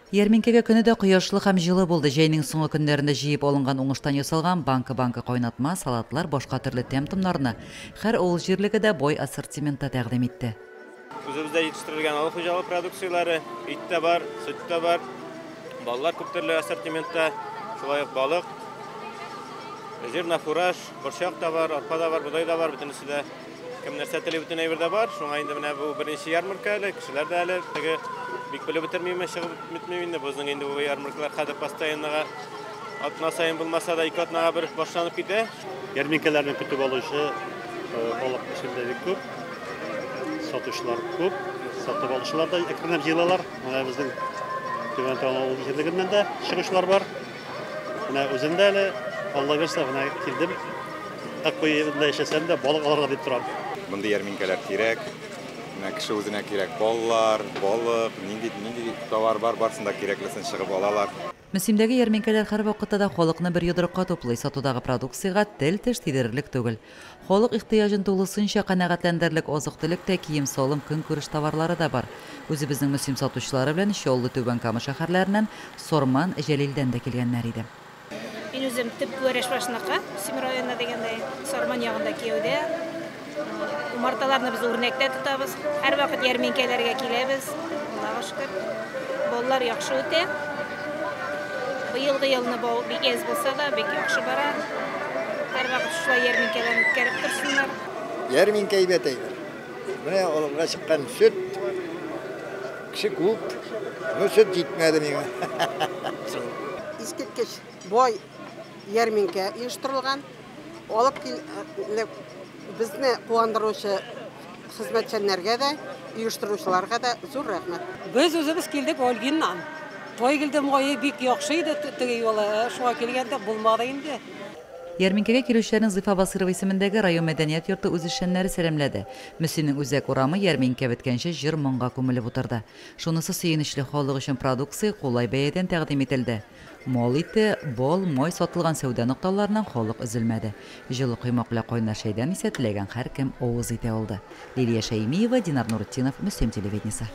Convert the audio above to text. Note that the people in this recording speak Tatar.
Ярминкәгә көне дә кояшлы һәм җылы булды. Җәйнең соңгы көннәрендә җыеп алынган уңыштан ясалган банка-банка кайнатма, салатлар, башка төрле тәм-томнарны һәр авыл җирлеге дә бай ассортиментта тәкъдим итте. Үзебездә җитештерелгән авыл хуҗалыгы продукцияләре, ит тә бар, сөт тә бар, баллар күп төрле ассортиментта, шулай ук балык, зернофураж, борчак та бар, арпа да бар, бодай да бар, бөтенесе дә кем нәрсә тели, бөтен әйбер дә бар. Шуңа инде менә бу беренче ярмарка әле, кешеләр дә әле теге бик белеп бетермиме, чыгып бетмим инде. Безнең инде бу ярмаркалар хәзер постоянныга атна саен булмаса да, 2 атнага бер башланып китә. Ярминкәләрне көтеп алучы халык эчендә бик күп. Сатучылар күп, сатып алучылар да әкренләп җыелалар. Менә безнең Түбән Кама авыл җирлегеннән дә чыгучылар бар. Менә үзем дә әле, Алла бирсә, менә килдем. Аккуенда яшәсәм дә, балык алырга дип торам. Мондый ярминкәләр кирәк. Менә кеше үзенә кирәк баллар, балык, нинди нинди товар бар, барысын да кирәклесен чыгып алалар. Мөслимдәге ярминкәләр һәрвакытта да халыкны бер йодрыкка туплый, сатудагы продукциягә тел-теш тидерерлек түгел. Халык ихтыяҗын тулысынча канәгатьләндерерлек азык-төлек тә, кием-салым, көнкүреш товарлары да бар. Үзебезнең Мөслим сатучылары белән Чаллы, Түбән Кама шәһәрләреннән, Сарман, Җәлилдән дә килгәннәр иде. Мин үзем төп Күәрәшбашныкы, Мөслим районы дигәндәй, Сарман ягында кияүдә. Умарталарны без үрнәктә тотабыз. Һәрвакыт ярминкәләргә киләбез. Аллага шөкер. Балалар яхшы үтә. Быелгы елны бау бик әз булса да, бик яхшы бара. Һәрвакыт шулай ярминкәләрне үткәреп торсыннар. Ярминкә әйбәт әйбер. Менә алырга чыккан сөт. Кеше күп. Ну, сөт җитмәде миңа. Искиткеч бай ярминкә оештырылган. Алып килеп безне куандыручы хезмәтчәннәргә дә, оештыручыларга да зур рәхмәт. Без үзебез килдек Ольгиннан. Тойгелде мае бик яхшы иде теге юлы, шуңа килгәндә булмады инде. Ярминкәгә килүчеләрне Зифа Басырова исемендәге район мәдәният йорты үзешчәннәре сәламләде. Мөслимнең үзәк урамы ярминкә беткәнче җыр-моңга күмелеп утырды. Шунысы сөенечле, халык өчен продукция кулай бәядән тәкъдим ителде. Мал ите, бал, май сатылган сәүдә нокталарыннан халык өзелмәде. Җылы коймак белән кайнар чәйдән исә теләгән һәркем авыз итә алды. Лилия Шәймиева, Динар Нуретдинов, Мөслим телевидениесе.